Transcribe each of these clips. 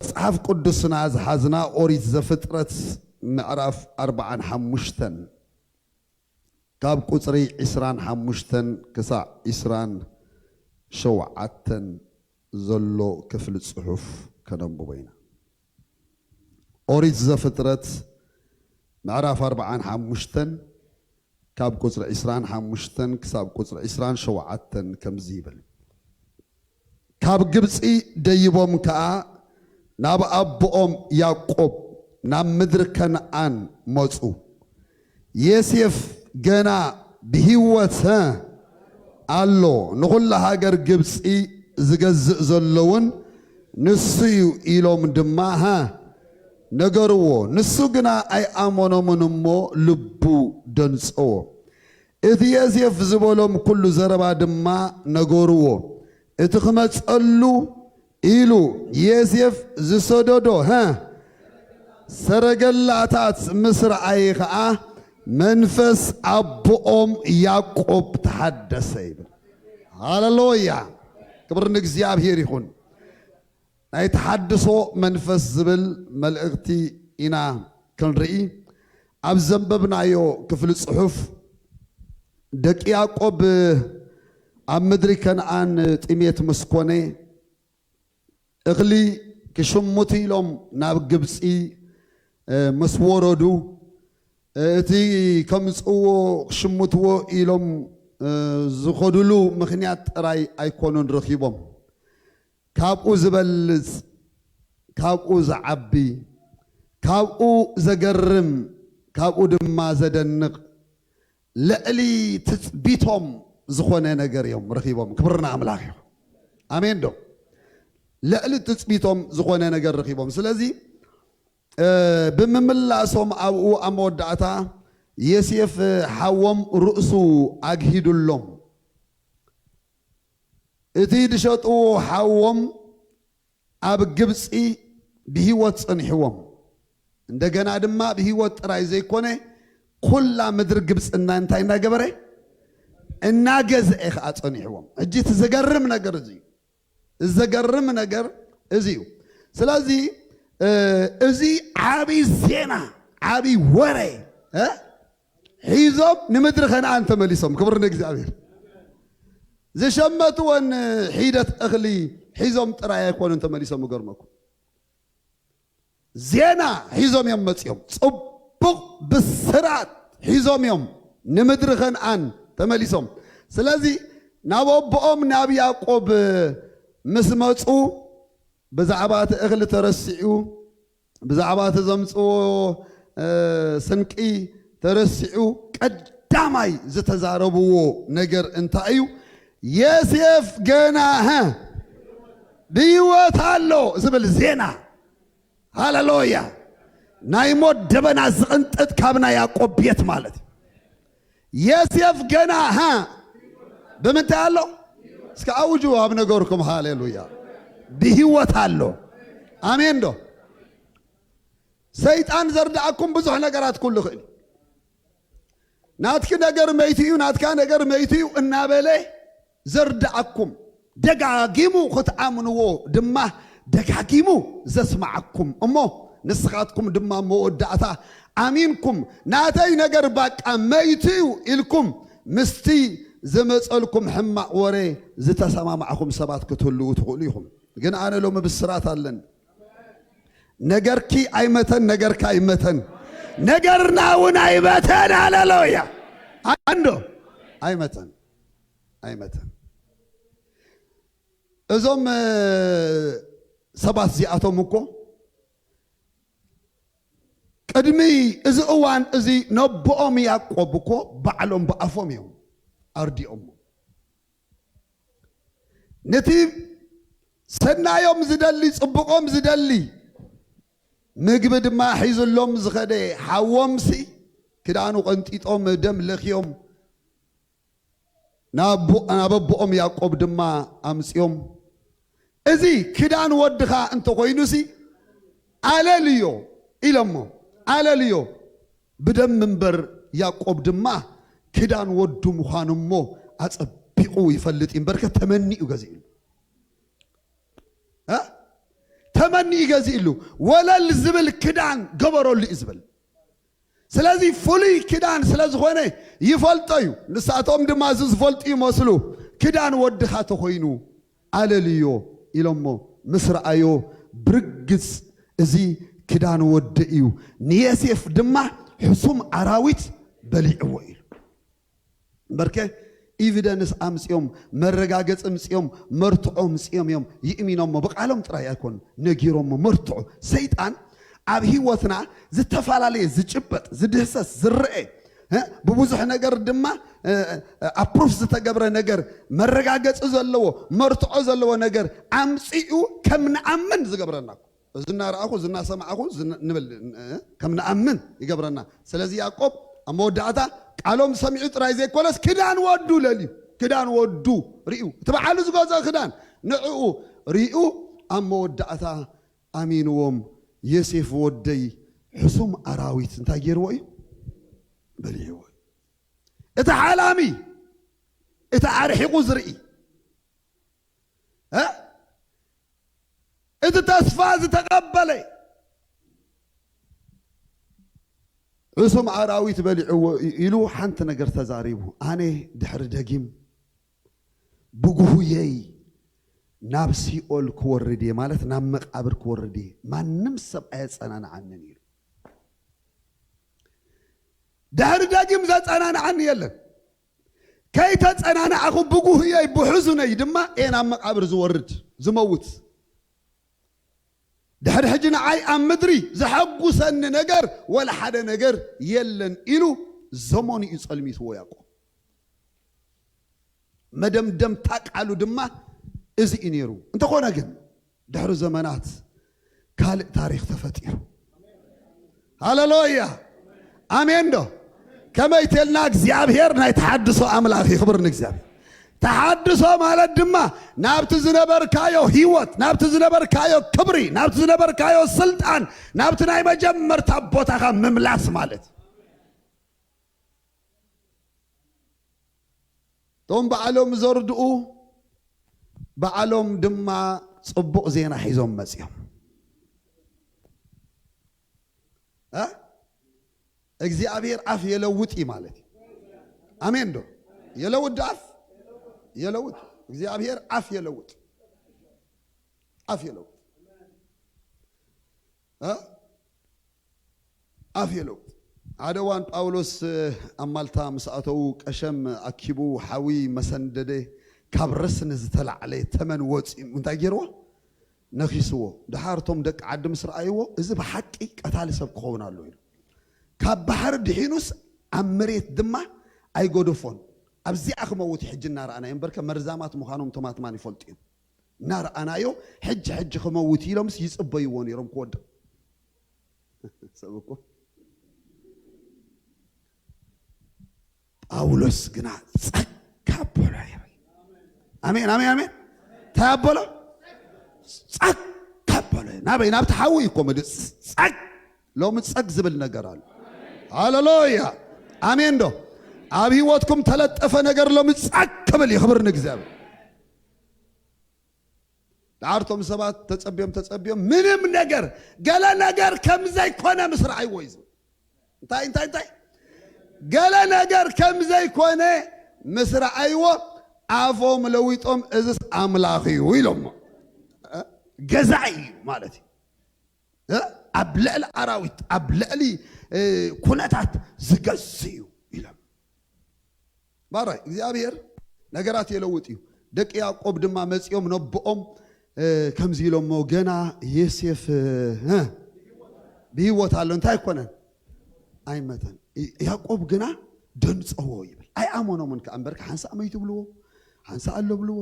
መጽሓፍ ቅዱስና ዝሓዝና ኦሪት ዘፍጥረት ምዕራፍ ኣርባዓን ሓሙሽተን ካብ ቁጽሪ ዕስራን ሓሙሽተን ክሳዕ ዕስራን ሸውዓተን ዘሎ ክፍሊ ጽሑፍ ከነንብቦ ኢና። ኦሪት ዘፍጥረት ምዕራፍ ኣርባዓን ሓሙሽተን ካብ ቁጽሪ ዕስራን ሓሙሽተን ክሳብ ቁጽሪ ዕስራን ሸውዓተን ከምዚ ይብል። ካብ ግብጺ ደይቦም ከኣ ናብ ኣቦኦም ያዕቆብ ናብ ምድሪ ከነኣን መጹ። ዮሴፍ ገና ብህይወት ኣሎ። ንኹላ ሃገር ግብጺ ዝገዝእ ዘሎ እውን ንሱ እዩ ኢሎም ድማ ነገርዎ። ንሱ ግና ኣይኣመኖምን እሞ ልቡ ደንጸዎ። እቲ ዮሴፍ ዝበሎም ኩሉ ዘረባ ድማ ነገርዎ። እቲ ክመጸሉ ኢሉ ዮሴፍ ዝሰደዶ፣ ሀ፣ ሰረገላታት ምስ ረኣየ ኸኣ መንፈስ ኣቦኦም ያዕቆብ ተሓደሰ ይብል። ሃሌሉያ! ክብሪ ንእግዚኣብሔር ይኹን። ናይ ተሓድሶ መንፈስ ዝብል መልእኽቲ ኢና ክንርኢ። ኣብ ዘንበብናዮ ክፍሊ ጽሑፍ፣ ደቂ ያዕቆብ ኣብ ምድሪ ከነኣን ጥሜት ምስ ኮነ፣ እኽሊ ክሽምቱ ኢሎም ናብ ግብጺ፣ እ፣ ምስ ወረዱ፣ እ፣ እቲ ከምጽእዎ ክሽምትዎ ኢሎም፣ እ፣ ዝኸዱሉ ምኽንያት ጥራይ ኣይኮኑን ረኺቦም። ካብኡ ዝበልጽ፣ ካብኡ ዝዓቢ፣ ካብኡ ዘገርም፣ ካብኡ ድማ ዘደንቕ፣ ልዕሊ ትጽቢቶም ዝኾነ ነገር እዮም ረኺቦም። ክብሪ ንኣምላኽ ይኹን። ኣሜን ዶ? ልዕሊ ትጽቢቶም ዝኾነ ነገር ረኺቦም። ስለዚ፣ እ፣ ብምምላሶም ኣብኡ ኣብ መወዳእታ ዮሴፍ ሓዎም ርእሱ ኣግሂዱሎም። እቲ ዝሸጥዎ ሓዎም ኣብ ግብጺ ብህይወት ጸኒሕዎም። እንደገና ድማ ብህይወት ጥራይ ዘይኮነ፣ ኩላ ምድሪ ግብጺ እና-፣ እንታይ እናገበረ? እናገዝአ ኸኣ ጸኒሕዎም። ሕጂ እቲ ዘገርም ነገር እዚ እዩ። ዘገርም ነገር እዚ እዩ። ስለዚ፣ እ፣ እዚ ዓቢ ዜና፣ ዓቢ ወረ፣ እ፣ ሒዞም ንምድሪ ከነኣን ተመሊሶም። ክብሪ ንእግዚኣብሔር። ዝሸመትወን ሒደት እኽሊ ሒዞም ጥራይ ኣይኮኑን ተመሊሶም። እገርመኩም፣ ዜና ሒዞም እዮም መጺኦም። ጽቡቕ ብስራት ሒዞም እዮም ንምድሪ ከነኣን ተመሊሶም። ስለዚ ናብ ኣቦኦም ናብ ያዕቆብ ምስ መጹ፣ ብዛዕባ እቲ እኽሊ ተረሲዑ፣ ብዛዕባ እቲ ዘምጽዎ፣ እ፣ ስንቂ ተረሲዑ፣ ቀዳማይ ዝተዛረብዎ ነገር እንታይ እዩ? "ዮሴፍ ገና፣ ሀ፣ ብህይወት ኣሎ" ዝብል ዜና። ሃሌሉያ! ናይ ሞት ደበና ዝቕንጥጥ ካብ ናይ ያዕቆብ ቤት ማለት እዩ። ዮሴፍ ገና፣ ሃ፣ ብምንታይ ኣሎ? እስከ ኣውጁ ኣብ ነገርኩም። ሃሌሉያ! ብህይወት ኣሎ። ኣሜን ዶ? ሰይጣን ዘርድኣኩም ብዙሕ ነገራት ኩሉ ይኽእል። ናትኪ ነገር መይቱ እዩ፣ ናትካ ነገር መይቱ እዩ እናበለ ዘርድኣኩም፣ ደጋጊሙ ክትኣምንዎ ድማ ደጋጊሙ ዘስምዓኩም፣ እሞ ንስኻትኩም ድማ መወዳእታ ኣሚንኩም፣ "ናተይ ነገር ባቃ መይቱ እዩ" ኢልኩም ምስቲ ዝመጸልኩም ሕማቕ ወረ ዝተሰማማዕኹም ሰባት ክትህልዉ ትኽእሉ ኢኹም። ግን ኣነ ሎሚ ብስራት ኣለኒ። ነገርኪ ኣይመተን፣ ነገርካ ኣይመተን፣ ነገርና እውን ኣይመተን። ሃሌሉያ! ኣንዶ ኣይመተን፣ ኣይመተን። እዞም፣ እ፣ ሰባት እዚኣቶም እኮ ቅድሚ እዚ እዋን እዚ ነቦኦም ያዕቆብ እኮ ባዕሎም ብኣፎም እዮም ኣርዲኦሞ። ነቲ ሰናዮም ዝደሊ፣ ጽቡቖም ዝደሊ፣ ምግቢ ድማ ሒዙሎም ዝኸደ ሓዎምሲ፣ ክዳኑ ቀንጢጦም፣ ደም ለኽዮም፣ ናብ ኣቦ-፣ ናብ ኣቦኦም ያዕቆብ ድማ ኣምጺኦም፣ "እዚ ክዳን ወድኻ እንተኾይኑሲ፣ ኣለልዮ" ኢሎሞ። ኣለልዮ። ብደም እምበር፣ ያዕቆብ ድማ ክዳን ወዱ ምዃኑ እሞ ኣጸቢቑ ይፈልጥ እዩ እምበርከ፣ ተመኒኡ ገዚእሉ። እ? መኒ እዩ ገዚእሉ? ወለል ዝብል ክዳን ገበረሉ እዩ ዝብል። ስለዚ ፍሉይ ክዳን ስለ ዝኾነ ይፈልጦ እዩ። ንሳቶም ድማ እዚ ዝፈልጡ ይመስሉ። ክዳን ወድኻ ተኾይኑ ኣለልዮ ኢሎሞ ምስ ረኣዮ፣ ብርግጽ እዚ ክዳን ወዲ እዩ፣ ንየሴፍ ድማ ሕሱም ኣራዊት በሊዕዎ ኢሉ። እምበርከ ኤቪደንስ ኣምፅኦም፣ መረጋገፂ ምፅኦም፣ መርትዖ ምፅኦም እዮም ይእሚኖሞ። ብቃሎም ጥራይ ኣይኮን ነጊሮሞ፣ መርትዖ። ሰይጣን ኣብ ህይወትና ዝተፈላለየ ዝጭበጥ፣ ዝድህሰስ፣ ዝረአ፣ እ፣ ብብዙሕ ነገር ድማ፣ እ፣ እ፣ ኣፕሩፍ ዝተገብረ ነገር፣ መረጋገፂ ዘለዎ፣ መርትዖ ዘለዎ ነገር ኣምፂኡ ከም ንኣምን ዝገብረና እኮ። እዚ እናረኣኹ፣ እዚ እናሰማዕኹ፣ እዚ ን-፣ ንብል፣ እ፣ ከም ንኣምን ይገብረና። ስለዚ ያዕቆብ ኣብ መወዳእታ ቃሎም ሰሚዑ ጥራይ ዘይኮነስ ክዳን ወዱ ለልዩ፣ ክዳን ወዱ ርእዩ፣ እቲ በዓሉ ዝገዝኦ ክዳን ንዕኡ ርእዩ ኣብ መወዳእታ ኣሚንዎም። ዮሴፍ ወደይ ሕሱም ኣራዊት እንታይ ገይርዎ እዩ? በሊዕዎ እዩ። እቲ ሓላሚ፣ እቲ ኣርሒቑ ዝርኢ፣ እ? እቲ ተስፋ ዝተቐበለ ሕሱም ኣራዊት በሊዕዎ ኢሉ ሓንቲ ነገር ተዛሪቡ። ኣነ ድሕሪ ደጊም ብጉሁየይ ናብ ሲኦል ክወርድ እየ፣ ማለት ናብ መቃብር ክወርድ እየ፣ ማንም ሰብ ኣየጸናንዓንን ኢሉ። ድሕሪ ደጊም ዘጸናንዓኒ የለን። ከይተጸናንዓኹ ብጉህየይ ብሕዙነይ ድማ እየ ናብ መቃብር ዝወርድ፣ ዝመውት። ድሕሪ ሕጂ ንዓይ ኣብ ምድሪ ዘሐጉሰኒ ነገር ወላ ሓደ ነገር የለን ኢሉ ዘመኑ እዩ ጸልሚትዎ ያዕቆብ። መደምደምታ ቃሉ ድማ እዚ እዩ ነይሩ። እንተኾነ ግን ድሕሪ ዘመናት ካልእ ታሪኽ ተፈጢሩ። ሃሌሉያ! ኣሜን ዶ? ከመይ ተልና እግዚኣብሔር ናይ ተሓድሶ ኣምላኽ እዩ። ክብር ንእግዚኣብሔር። ተሓድሶ ማለት ድማ ናብቲ ዝነበርካዮ ህይወት፣ ናብቲ ዝነበርካዮ ክብሪ፣ ናብቲ ዝነበርካዮ ስልጣን፣ ናብቲ ናይ መጀመርታ ቦታኻ ምምላስ ማለት። እቶም ባዕሎም ዘርድኡ ባዕሎም ድማ ጽቡቕ ዜና ሒዞም መጺኦም። እ? እግዚኣብሔር ኣፍ የለውጥ እዩ ማለት እዩ። ኣሜን ዶ? የለውጥ ዶ ኣፍ? የለውጥ። እግዚኣብሔር ኣፍ የለውጥ። ኣፍ የለውጥ። እ? ኣፍ የለውጥ። ሓደ እዋን ጳውሎስ ኣብ ማልታ ምስ ኣተዉ ቀሸም ኣኪቡ ሓዊ መሰንደደ፣ ካብ ረስኒ ዝተላዕለ ተመን ወፂኡ እንታይ ገይርዎ? ነኺስዎ። ደሓር እቶም ደቂ ዓዲ ምስ ረኣይዎ፣ "እዚ ብሓቂ ቀታሊ ሰብ ክኸውን ኣለዎ" ኢሉ። ካብ ባሕሪ ድሒኑስ ኣብ መሬት ድማ ኣይገደፎን። ኣብዚኣ ክመውት እዩ ሕጂ እናረኣናዮ እምበርከ መርዛማት ምዃኖም እቶም ኣትማን ይፈልጡ እዮም። እናረኣናዮ ሕጂ ሕጂ ክመውት ኢሎምስ ይጽበይዎ ነይሮም ክወድቕ። ሰብ እኮ ጳውሎስ ግና ጸግ ኣበሎ ይብል። ኣሜን፣ ኣሜን፣ ኣሜን። እንታይ ኣበሎ? ጸግ ኣበሎ። ናበይ? ናብቲ ሓዊ እኮ ምድ-፣ ጸግ። ሎሚ ጸግ ዝብል ነገር ኣሎ። ሃሌሉያ። ኣሜን ዶ? ኣብ ህይወትኩም ተለጠፈ ነገር ሎሚ ጸግ ክብል እዩ። ክብር ንእግዚኣብሔር። ደሓር እቶም ሰባት ተጸብዮም ተጸብዮም ምንም ነገር፣ ገለ ነገር ከም ዘይኮነ ምስ ረኣይዎ እዩ ዝብል። እንታይ፣ እንታይ፣ እንታይ? ገለ ነገር ከም ዘይኮነ ምስ ረኣይዎ ኣፎም ለዊጦም፣ "እዝስ ኣምላኽ እዩ" ኢሎሞ። እ? ገዛኢ እዩ ማለት እዩ። እ? ኣብ ልዕሊ ኣራዊት፣ ኣብ ልዕሊ፣ እ፣ ኩነታት ዝገዝእ እዩ ኢሎም። ባራይ እግዚኣብሔር ነገራት የለውጥ እዩ። ደቂ ያዕቆብ ድማ መጺኦም ነቦኦም፣ እ፣ ከምዚ ኢሎሞ፣ "ገና ዮሴፍ፣ እ፣ ብህይወት ኣሎ፣ እንታይ ኣይኮነን፣ ኣይመተን።" ይ-፣ ያዕቆብ ግና ደንጸዎ ይብል። ኣይኣመኖምን ከኣ እምበርከ፣ ሓንሳእ መይቱ ብልዎ፣ ሓንሳእ ኣሎ ብልዎ፣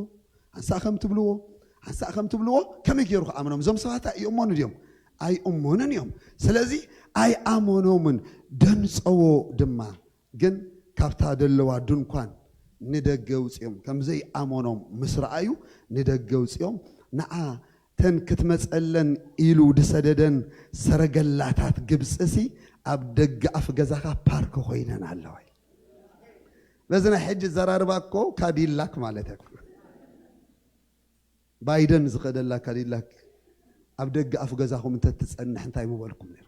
ሓንሳእ ከም ትብልዎ፣ ሓንሳእ ከም ትብልዎ፣ ከመይ ገይሩ ክኣምኖም? እዞም ሰባት ኣይእመኑ ድዮም? ኣይእመኑን እዮም። ስለዚ ኣይኣመኖምን፣ ደንጸዎ ድማ። ግን ካብታ ደለዋ ድንኳን ንደገ ውጽኦም፣ ከም ዘይኣመኖም ምስ ረኣዩ ንደገ ውጽኦም፣ "ንዓ ተን ክትመጸለን ኢሉ ድሰደደን ሰረገላታት ግብጽሲ ኣብ ደገ ኣፍ ገዛኻ ፓርክ ኮይነን ኣለዋ" ኢሉ። በዚ ናይ ሕጂ ዘራርባ እኮ ካዲላክ ማለት እኮ። ባይደን ዝኸደላ ካዲላክ። ኣብ ደገ ኣፍ ገዛኹም እንተትጸንሕ እንታይ ምበልኩም ነይሩ?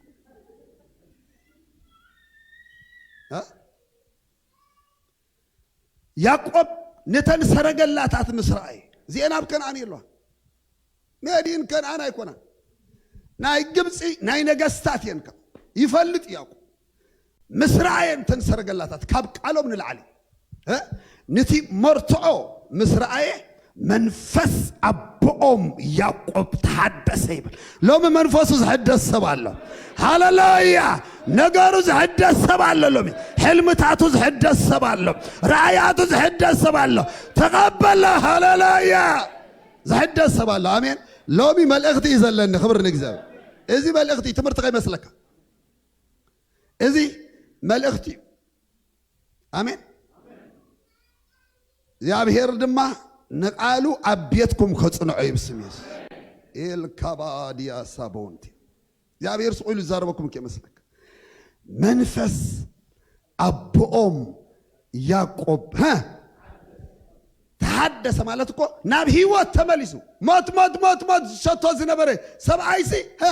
እ? ያዕቆብ ነተን ሰረገላታት ምስ ረኣየ፣ እዚኤን ኣብ ከነኣን የለዋ። መዲን ከነኣን ኣይኮናን። ናይ ግብፂ ናይ ነገስታት እየን። ከ ይፈልጥ እዩ ያዕቆብ። ምስ ረኣየ እተን ሰረገላታት ካብ ቃሎም ንላዕሊ፣ እ? ንቲ መርትዖ ምስ ረኣየ መንፈስ ኣቦኦም ያዕቆብ ተሓደሰ ይብል። ሎሚ መንፈሱ ዝሕደስ ሰብ ኣሎ። ሃሌሉያ! ነገሩ ዝሕደስ ሰብ ኣሎ። ሎሚ ሕልምታቱ ዝሕደስ ሰብ ኣሎ። ራእያቱ ዝሕደስ ሰብ ኣሎ። ተቐበሎ። ሃሌሉያ! ዝሕደስ ሰብ ኣሎ። ኣሜን። ሎሚ መልእኽቲ እዩ ዘለኒ። ክብሪ ንእግዚኣብሔር። እዚ መልእኽቲ ትምህርቲ ከይመስለካ። እዚ መልእኽቲ እዩ። ኣሜን። እግዚኣብሔር ድማ ንቓሉ ኣብ ቤትኩም ከጽንዖ እዩ ብስም የሱስ። ኤልካባድያ ሳቦንቲ። እግዚኣብሔር ስቕ ኢሉ ዝዛረበኩም ከይመስለካ። መንፈስ ኣቦኦም ያዕቆብ፣ ሀ? ተሓደሰ ማለት እኮ ናብ ህይወት ተመሊሱ። ሞት፣ ሞት፣ ሞት፣ ሞት ዝሸቶ ዝነበረ ሰብኣይሲ፣ ሀ?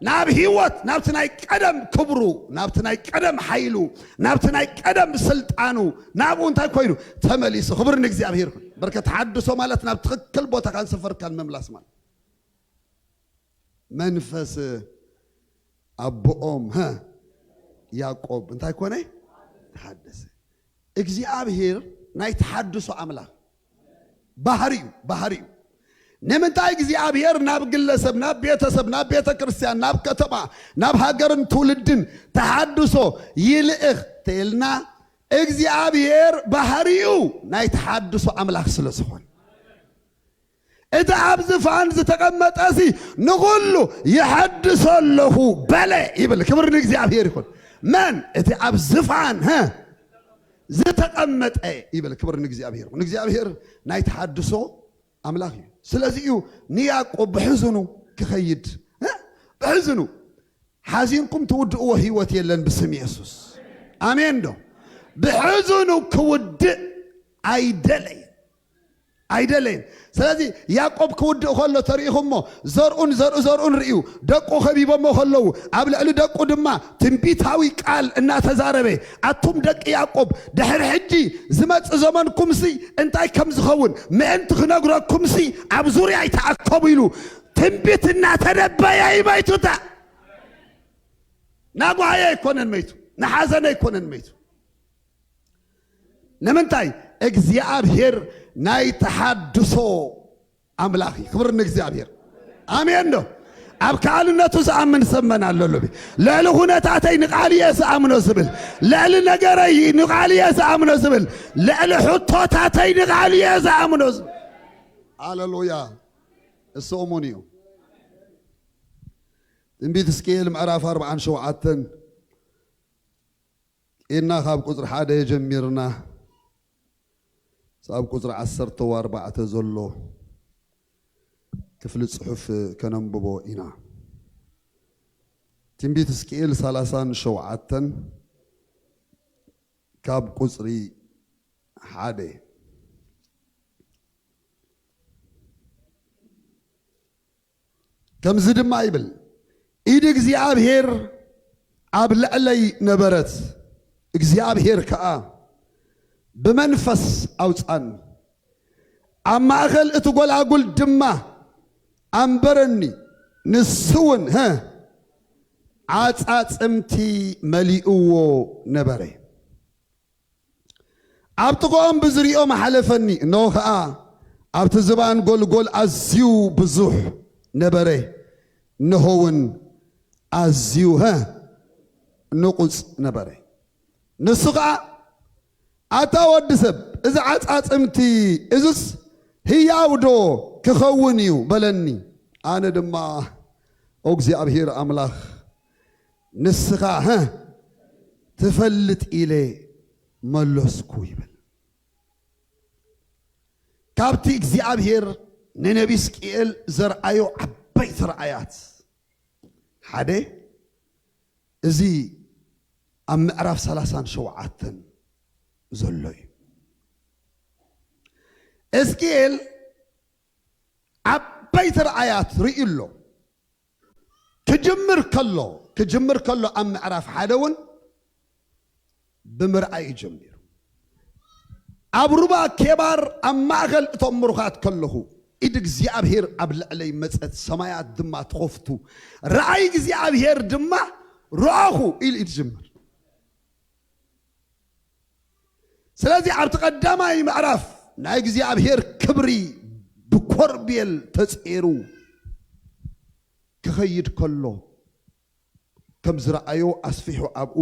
ናብ ህይወት፣ ናብቲ ናይ ቀደም ክብሩ፣ ናብቲ ናይ ቀደም ሓይሉ፣ ናብቲ ናይ ቀደም ስልጣኑ፣ ናብኡ እንታይ ኮይኑ? ተመሊሱ። ክብሪ ንእግዚኣብሔር ይኹን። በርከ ተሓድሶ ማለት ናብ ትኽክል ቦታኻን ሰፈርካን ምምላስ ማለት። መንፈስ ኣቦኦም፣ ሀ? ያዕቆብ እንታይ ኮነ? ተሓደሰ። እግዚኣብሔር ናይ ተሓድሶ ኣምላኽ ባህሪዩ፣ ባህሪዩ። ንምንታይ እግዚኣብሔር ናብ ግለሰብ፣ ናብ ቤተሰብ፣ ናብ ቤተ ክርስቲያን፣ ናብ ከተማ፣ ናብ ሃገርን ትውልድን ተሓድሶ ይልእኽ ተኢልና፣ እግዚኣብሔር ባህሪኡ ናይ ተሓድሶ ኣምላኽ ስለ ዝኾነ። እቲ ኣብ ዝፋን ዝተቐመጠሲ ንኹሉ ይሐድሶ ኣለኹ በለ ይብል። ክብሪ ንእግዚኣብሔር ይኹን። መን? እቲ ኣብ ዝፋን፣ ሀ? ዝተቐመጠ ይብል። ክብሪ ንእግዚኣብሔር ይኹን። እግዚኣብሔር ናይ ተሓድሶ ኣምላኽ እዩ። ስለዚ እዩ ንያዕቆብ ብሕዝኑ ክኸይድ፣ እ? ብሕዝኑ። ሓዚንኩም ትውድእዎ ህይወት የለን ብስም የሱስ። ኣሜን ዶ? ብሕዝኑ ክውድእ ኣይደለየን፣ ኣይደለየን። ስለዚ ያዕቆብ ክውድእ ከሎ ተሪኢኹሞ፣ ዘርኡን ዘርኡ ዘርኡን ርእዩ፣ ደቁ ከቢቦሞ ከለዉ፣ ኣብ ልዕሊ ደቁ ድማ ትንቢታዊ ቃል እናተዛረበ፣ ኣቱም ደቂ ያዕቆብ፣ ድሕሪ ሕጂ ዝመጽእ ዘመንኩምሲ እንታይ ከም ዝኸውን ምእንቲ ክነግረኩምሲ ኣብ ዙርያይ ተኣከቡ ኢሉ ትንቢት እናተነበየ እዩ መይቱ። እታ ናጓሃየ ኣይኮነን መይቱ፣ ንሓዘን ኣይኮነን መይቱ። ንምንታይ? እግዚኣብሔር ናይ ተሓድሶ ኣምላኽ እዩ። ክብሪ ንእግዚኣብሔር። ኣሜን ዶ? ኣብ ከኣልነቱ ዝኣምን ሰብ መን ኣሎ? ሎሚ ልዕሊ ኩነታተይ ንቓሉ እየ ዝኣምኖ ዝብል፣ ልዕሊ ነገረይ ንቓሉ እየ ዝኣምኖ ዝብል፣ ልዕሊ ሕቶታተይ ንቓሉ እየ ዝኣምኖ ዝብል። ሃሌሉያ። እሱ እሙን እዩ። ትንቢት ሕዝቅኤል ምዕራፍ ኣርብዓን ሸውዓተን ኬድና ካብ ቁጽሪ ሓደ ጀሚርና ሳብ ቁጽሪ ዓሰርተ ኣርባዕተ ዘሎ ክፍሊ ጽሑፍ ከነንብቦ ኢና። ትንቢት ሕዝቅኤል ሰላሳን ሸውዓተን ካብ ቁጽሪ ሓደ። ከምዚ ድማ ይብል፣ ኢድ እግዚኣብሔር ኣብ ልዕለይ ነበረት፣ እግዚኣብሔር ከኣ ብመንፈስ ኣውጻኒ፣ ኣብ ማእከል እቲ ጐላጉል ድማ ኣንበረኒ። ንሱ እውን፣ ሀ፣ ዓጻጽምቲ መሊእዎ ነበረ። ኣብ ጥቕኦም ብዝሪኦም ኣሓለፈኒ፣ እንሆ ኸኣ ኣብቲ ዝባን ጐልጎል ኣዝዩ ብዙሕ ነበረ፣ እንሆ እውን ኣዝዩ፣ ሀ፣ ንቑጽ ነበረ። ንሱ ኸኣ፣ ኣታ ወዲ ሰብ፣ እዚ ዓጻጽምቲ እዝስ ህያው ዶ ክኸውን እዩ? በለኒ። ኣነ ድማ፣ ኦ እግዚኣብሔር ኣምላኽ፣ ንስኻ፣ ሀ፣ ትፈልጥ ኢለ መለስኩ ይብል። ካብቲ እግዚኣብሔር ንነቢ ሕዝቅኤል ዘርኣዮ ዓበይቲ ራእያት ሓደ እዚ ኣብ ምዕራፍ ሰላሳን ሸውዓተን ዘሎ እዩ። ሕዝቅኤል ዓበይቲ ራእያት ርእዩ ኣሎ። ክጅምር ከሎ ክጅምር ከሎ ኣብ ምዕራፍ ሓደ እውን ብምርኣይ እዩ ጀሚሩ። ኣብ ሩባ ኬባር ኣብ ማእከል እቶም ምሩኻት ከለኹ፣ ኢድ እግዚኣብሔር ኣብ ልዕለይ መጸት፣ ሰማያት ድማ ተኸፍቱ፣ ረኣይ እግዚኣብሔር ድማ ረኣኹ ኢሉ እዩ ዝጅምር። ስለዚ ኣብቲ ቀዳማይ ምዕራፍ ናይ እግዚኣብሔር ክብሪ ብኮርቤል ተጸይሩ ክኸይድ ከሎ፣ ከም ዝረኣዮ ኣስፊሑ ኣብኡ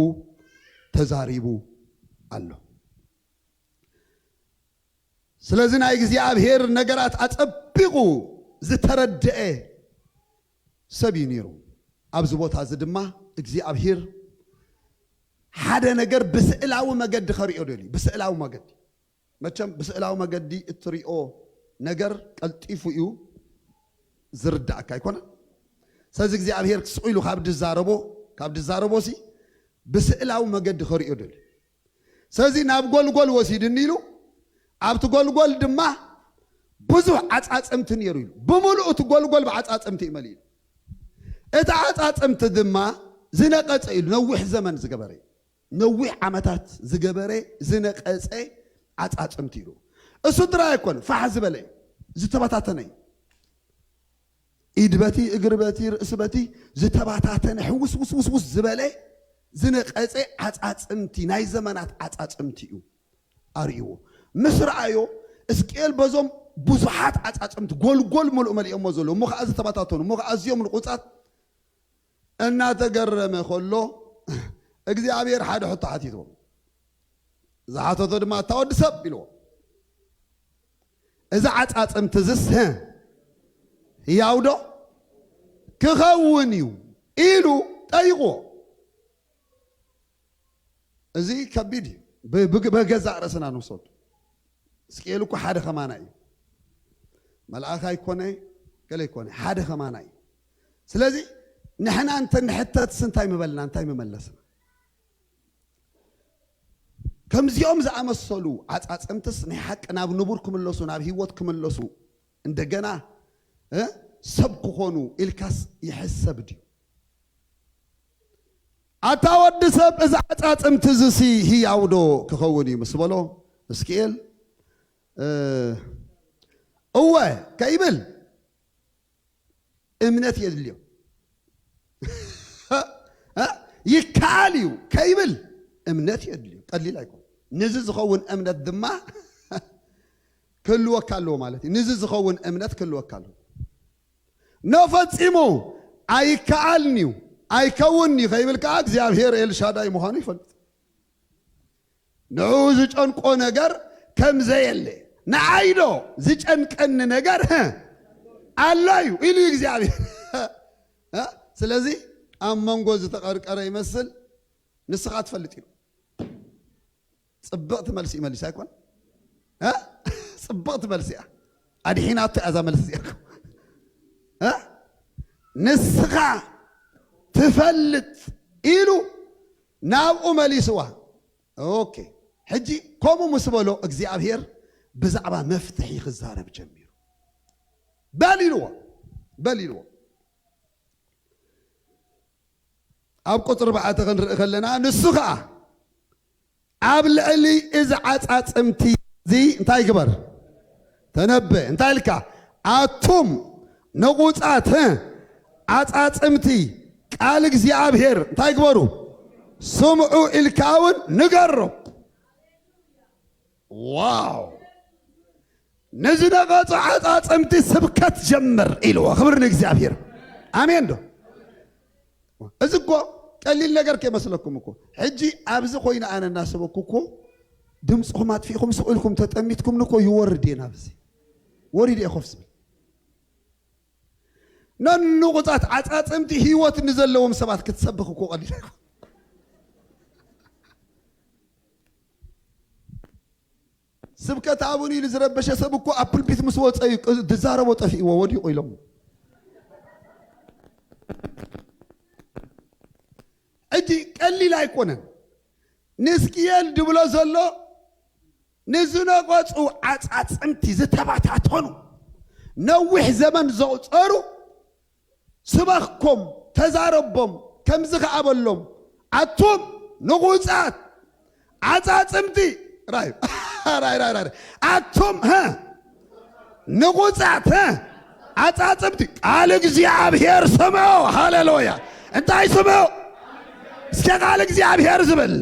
ተዛሪቡ ኣሎ። ስለዚ ናይ እግዚኣብሔር ነገራት ኣጸቢቑ ዝተረድአ ሰብ እዩ ነይሩ። ኣብዚ ቦታ እዚ ድማ እግዚኣብሔር ሓደ ነገር ብስእላዊ መገዲ ከርእዮ ደልዩ። ብስእላዊ መገዲ፣ መቸም ብስእላዊ መገዲ እትሪኦ ነገር ቀልጢፉ እዩ ዝርዳእካ ኣይኮነን። ስለዚ እግዚኣብሔር ስቕ ኢሉ ካብ ድዛረቦ ካብ ድዛረቦ ሲ ብስእላዊ መገዲ ከርእዮ ደልዩ። ስለዚ ናብ ጎልጎል ወሲድኒ ኢሉ፣ ኣብቲ ጎልጎል ድማ ብዙሕ ዓጻጽምቲ ነይሩ ኢሉ። ብምሉእ እቲ ጎልጎል ብዓጻጽምቲ እዩ መሊኡ። እቲ ዓጻጽምቲ ድማ ዝነቐጸ ኢሉ፣ ነዊሕ ዘመን ዝገበረ እዩ። ነዊሕ ዓመታት ዝገበረ ዝነቐጸ ዓጻጽምቲ ኢሉ። እሱ ጥራይ ኣይኮነ፣ ፋሕ ዝበለ እዩ፣ ዝተበታተነ እዩ። ኢድ በቲ፣ እግሪ በቲ፣ ርእሲ በቲ ዝተባታተነ፣ ሕውስ ውስ ውስ ውስ ዝበለ ዝነቐጸ ዓጻጽምቲ፣ ናይ ዘመናት ዓጻጽምቲ እዩ ኣርእይዎ። ምስ ረኣዮ፣ እስቅኤል በዞም ብዙሓት ዓጻጽምቲ፣ ጎልጎል መሉእ መሊኦሞ ዘለዉ፣ እሞ ኸዓ ዝተባታተኑ፣ እሞ ኸዓ ኣዝዮም ንቑጻት እናተገረመ ከሎ፣ እግዚኣብሔር ሓደ ሕቶ ሓቲትዎ። ዝሓተቶ ድማ፣ "እታ ወዲ ሰብ" ኢልዎ፣ "እዚ ዓጻጽምቲ እዝስ፣ ህ፣ ህያው ዶ ክኸውን እዩ?" ኢሉ ጠይቕዎ። እዚ ከቢድ እዩ። ብ-፣ ብ-፣ በገዛእ ርእስና ንውሰዱ። እስቅኤል እኮ ሓደ ከማና እዩ። መልኣኽ ኣይኮነ፣ ገለ ኣይኮነ፣ ሓደ ከማና እዩ። ስለዚ ንሕና እንተ ንሕተትስ እንታይ ምበልና፣ እንታይ ምመለስና? ከምዚኦም ዝኣመሰሉ ዓጻጽምትስ ናይ ሓቂ ናብ ንቡር ክምለሱ፣ ናብ ህይወት ክምለሱ፣ እንደገና፣ እ፣ ሰብ ክኾኑ ኢልካስ ይሕሰብ ድዩ? "ኣታ ወዲ ሰብ፣ እዚ ዓጻጽምቲ እዚሲ ህያው ዶ ክኸውን እዩ?" ምስ በሎ፣ እስክኤል፣ እ፣ "እወ" ከይብል እምነት የድልዮ። እ? "ይከኣል እዩ" ከይብል እምነት የድልዮ። ቀሊል ኣይኮን። ንዚ ዝኸውን እምነት ድማ ክህልወካ ኣለዎ ማለት እዩ። ንዚ ዝኸውን እምነት ክህልወካ ኣለዎ። "ኖ፣ ፈጺሙ ኣይከኣልን እዩ፣ ኣይከውንን እዩ" ከይብል ከኣ እግዚኣብሔር ኤልሻዳይ ምዃኑ ይፈልጥ። ንዕኡ ዝጨንቆ ነገር ከም ዘየለ፣ "ንዓይ ዶ ዝጨንቀኒ ነገር፣ ህ፣ ኣሎ እዩ?" ኢሉ እዩ እግዚኣብሔር። እ? ስለዚ ኣብ መንጎ ዝተቐርቀረ ይመስል፣ ንስኻ ትፈልጥ ኢሉ። ጽብቕቲ መልሲ እዩ መሊሱ ኣይኮን? እ? ጽብቕቲ መልሲ እያ። ኣድሒናቶ እያ እዛ መልሲ እዚኣ። እ? ንስኻ ትፈልጥ ኢሉ ናብኡ መሊስዋ። ኦኬ። ሕጂ ከምኡ ምስ በሎ እግዚኣብሔር ብዛዕባ መፍትሒ ክዛረብ ጀሚሩ። በል ኢልዎ። በል ኢልዎ። ኣብ ቁጽሪ ኣርባዕተ ክንርኢ ከለና፣ ንሱ ኸኣ ኣብ ልዕሊ እዚ ዓጻጽምቲ እዚ እንታይ ግበር? ተነበ። እንታይ ኢልካ? ኣቱም ንቑጻት፣ እ፣ ዓጻጽምቲ ቃል እግዚኣብሔር እንታይ ግበሩ? ስምዑ ኢልካ እውን ንገሮም። ዋው! "ንዝነቐጹ ዓጻጽምቲ ስብከት ጀምር" ኢልዎ። ክብሪ ንእግዚኣብሔር። ኣሜን ዶ? እዚ እኮ ቀሊል ነገር ከይመስለኩም እኮ። ሕጂ ኣብዚ ኮይነ ኣነ እናሰበኩ እኮ፣ ድምፅኹም ኣጥፊእኹም ስቕ ኢልኩም ተጠሚትኩም እኮ ይወርድ እየ ናብዚ። ወሪድ እየ ኮፍ ዝብል። ነንቑጻት ዓጻጽምቲ ህይወት ንዘለዎም ሰባት ክትሰብኽ እኮ ቀሊል ኣይኮን። ስብከት ኣቡን ኢሉ ዝረበሸ ሰብ እኮ ኣብ ፕልፒት ምስ ወጸ እዩ ቅ-፣ ዝዛረቦ ጠፊእዎ ወዲቑ ኢሎም። ሕጂ ቀሊል ኣይኮነን። ንስክኤል ድብሎ ዘሎ ንዝነቐጹ ዓጻጽምቲ ዝተባታተኑ ነዊሕ ዘመን ዘቑጸሩ ስበኽኮም ተዛረቦም፣ ከምዚ ከኣ በሎም፣ ኣቱም ንቑጻት ዓጻጽምቲ፣ ራይ፣ ራይ፣ ራይ፣ ራይ፣ ኣቱም፣ ሀ፣ ንቑጻት፣ ሀ፣ ዓጻጽምቲ፣ ቃል እግዚኣብሔር ስምዑ። ሃሌሉያ። እንታይ ስምዑ? እስከ ቃል እግዚኣብሔር ዝበል።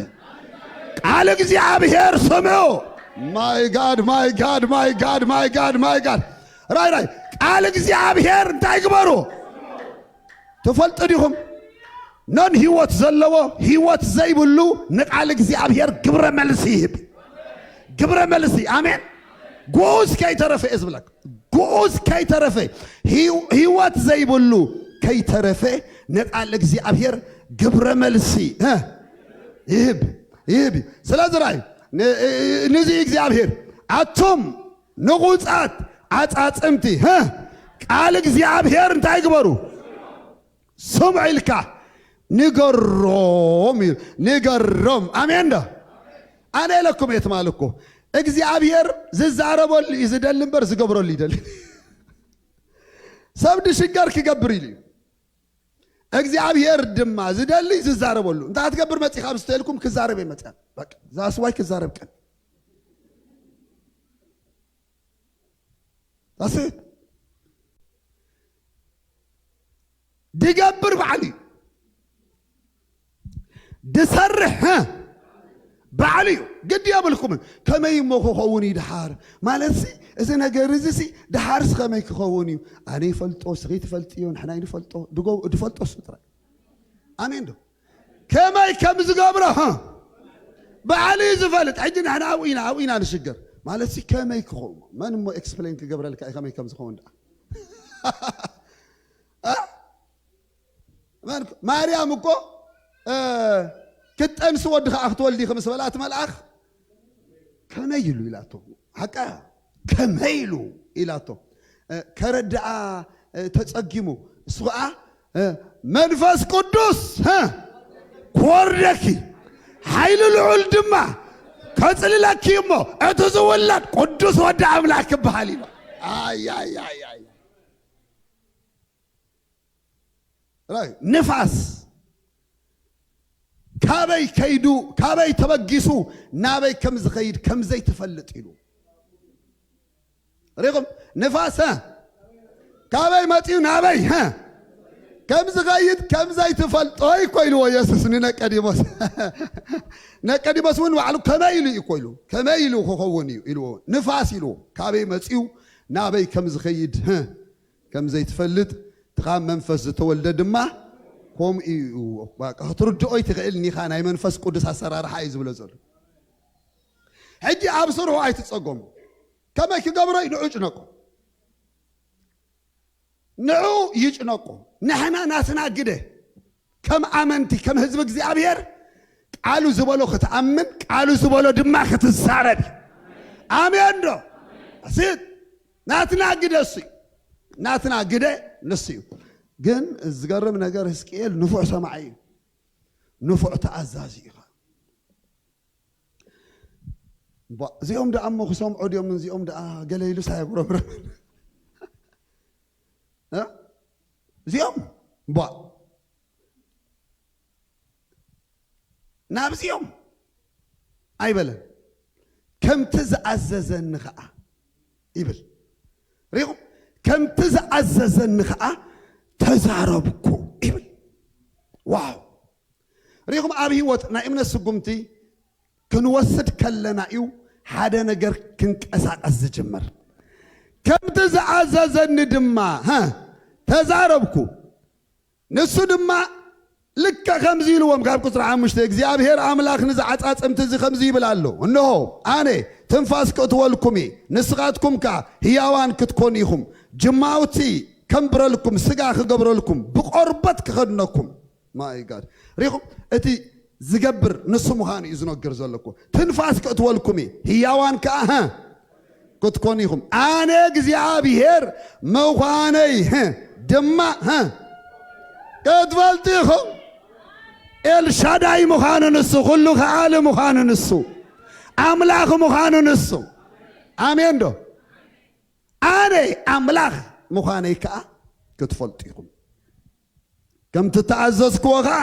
ቃል እግዚኣብሔር ስምዑ። My God, my God, my God, my God, my God. ራይ፣ ራይ። ቃል እግዚኣብሔር እንታይ ግበሩ? ትፈልጡ ዲኹም? ነን ህይወት ዘለዎ፣ ህይወት ዘይብሉ ንቃል እግዚኣብሔር ግብረ መልሲ ይህብ። ግብረ መልሲ፣ ኣሜን። ግኡዝ ከይተረፈ እየ ዝብለካ። ግኡዝ ከይተረፈ፣ ህይወ-፣ ህይወት ዘይብሉ ከይተረፈ ንቃል እግዚኣብሔር ግብረ መልሲ፣ እ፣ ይህብ፣ ይህብ እዩ። ስለዚ ራይ፣ ን-፣ እ-፣ እ-፣ ንዚ እግዚኣብሔር፣ ኣቱም ንቑጻት ዓጻጽምቲ፣ እ፣ ቃል እግዚኣብሔር እንታይ ግበሩ? ስምዑ ኢልካ ንገሮም እዩ። ንገሮም። ኣሜን ዶ? ኣነ ኢለኩም እየ ትማል እኮ። እግዚኣብሔር ዝዛረበሉ እዩ ዝደሊ እምበር ዝገብረሉ ይደሊ። ሰብ ድሽገር ክገብር ኢሉ እዩ። እግዚኣብሔር ድማ ዝደሊ ዝዛረበሉ። እንታይ ትገብር መጺኻ ምስ ተልኩም ክዛረብ እየ መጺኣ። በቃ፣ ዛስዋይ ክዛረብ ቀን። ዛስ ድገብር ባዕሉ እዩ። ድሰርሕ፣ ሀ፣ ባዕሉ እዩ። ግዲ የብልኩምን። ከመይ እሞ ክኸውን እዩ ድሓር? ማለትሲ፣ እዚ ነገር እዚ ሲ ድሓርስ ከመይ ክኸውን እዩ? ኣነ ይፈልጦ፣ ስኺ ትፈልጥዮ፣ ንሕና ይንፈልጦ፣ ድጎ-፣ ድፈልጦ እሱ ጥራይ። ኣሜን ዶ? ከመይ ከም ዝገብሮ፣ ሀ፣ ባዕሉ እዩ ዝፈልጥ። ሕጂ ንሕና ኣብኡ ኢና፣ ኣብኡ ኢና ንሽገር። ማለትሲ፣ ከመይ ክኸውን? መን እሞ ኤክስፕሌን ክገብረልካ እዩ ከመይ ከም ዝኸውን ደኣ? እ? መን-፣ ማርያም እኮ፣ እ፣ ክትጠንሲ ወዲ ኸዓ ክትወልዲ ኢኺ ምስ በላ እቲ መልኣኽ፣ "ከመይ ኢሉ?" ኢላቶ። ሓቃ፣ "ከመይ ኢሉ?" ኢላቶ። እ፣ ከረድኣ፣ እ፣ ተጸጊሙ። እሱ ኸዓ፣ እ፣ "መንፈስ ቅዱስ፣ እ፣ ክወርደኪ፣ ሓይሊ ልዑል ድማ ከጽልለኪ እሞ፣ እቲ ዝውለድ ቅዱስ ወዲ ኣምላኽ ክበሃል" ኢሎ። ኣይ፣ ኣይ፣ ኣይ፣ ኣይ። ራይ፣ ንፋስ ካበይ ከይዱ፣ ካበይ ተበጊሱ፣ ናበይ ከም ዝኸይድ ከም ዘይትፈልጥ ኢሉ። ርኢኹም? ንፋስ፣ ሀ? ካበይ መጺኡ፣ ናበይ፣ ሀ? ከም ዝኸይድ ከም ዘይትፈልጦ እኮ ኢልዎ የሱስ ንነቀዲሞስ። ነቀዲሞስ እውን ባዕሉ ከመይ ኢሉ እዩ እኮ ኢሉ፣ ከመይ ኢሉ ክኸውን እዩ ኢልዎ። ንፋስ ኢልዎ፣ ካበይ መጺኡ፣ ናበይ ከም ዝኸይድ፣ ሀ? ከም ዘይትፈልጥ፣ እቲ ካብ መንፈስ ዝተወልደ ድማ ከምኡ እዩ። በቃ፣ ክትርድኦ ኣይትኽእልን ኢኻ፣ ናይ መንፈስ ቅዱስ ኣሰራርሓ እዩ ዝብሎ ዘሎ። ሕጂ ኣብ ስርሑ ኣይትጸገሙ። ከመይ ክገብሮ እዩ? ንዑ ጭነቁ። ንዑ ይጭነቁ። ንሕና ናትና ግደ ከም ኣመንቲ፣ ከም ህዝቢ እግዚኣብሔር፣ ቃሉ ዝበሎ ክትኣምን፣ ቃሉ ዝበሎ ድማ ክትዛረብ እዩ። ኣሜን ዶ? እሲ ናትና ግደ እሱ እዩ። ናትና ግደ ንሱ እዩ። ግን ዝገርም ነገር፣ ህዝቅኤል ንፉዕ ሰማዒ እዩ። ንፉዕ ተኣዛዚ እዩ። ቧ፣ እዚኦም ደኣ እሞ ክሰምዑ ድዮም? እዚኦም ደኣ ገለ ኢሉስ ኣየጉረምረምን። እ? እዚኦም፣ ቧ፣ ናብዚኦም ኣይበለን። "ከምቲ ዝኣዘዘኒ ኸዓ" ይብል። ሪኹም? "ከምቲ ዝኣዘዘኒ ኸዓ ተዛረብኩ" ይብል። ዋው! ሪኹም? ኣብ ህይወት ናይ እምነት ስጉምቲ ክንወስድ ከለና እዩ ሓደ ነገር ክንቀሳቀስ ዝጅምር። "ከምቲ ዝኣዘዘኒ ድማ፣ ሀ፣ ተዛረብኩ።" ንሱ ድማ ልክዕ ከምዚ ኢልዎም፣ ካብ ቁጽሪ ሓሙሽተ፣ "እግዚኣብሔር ኣምላኽ ንዚ ዓጻጽምቲ እዚ ከምዚ ይብል ኣሎ፣ እንሆ፣ ኣነ ትንፋስ ክእትወልኩም እየ፣ ንስኻትኩም ከኣ ህያዋን ክትኮኑ ኢኹም፣ ጅማውቲ ከንብረልኩም፣ ስጋ ክገብረልኩም፣ ብቆርበት ክኸድነኩም።" ማይ ጋድ። ሪኹም? እቲ ዝገብር ንሱ ምዃኑ እዩ ዝነግር ዘሎ እኮ። "ትንፋስ ክእትወልኩም እየ፣ ህያዋን ከኣ፣ ሀ፣ ክትኮኑ ኢኹም። ኣነ እግዚኣብሔር ምዃነይ፣ ህ፣ ድማ፣ ህ፣ ክትፈልጡ ኢኹም።" ኤልሻዳይ ምዃኑ ንሱ፣ ኩሉ ከኣሊ ምዃኑ ንሱ፣ ኣምላኽ ምዃኑ ንሱ። ኣሜን ዶ? "ኣነ ኣምላኽ ምዃነይ ከኣ ክትፈልጡ ኢኹም።" ከምቲ ተኣዘዝክዎ ኸዓ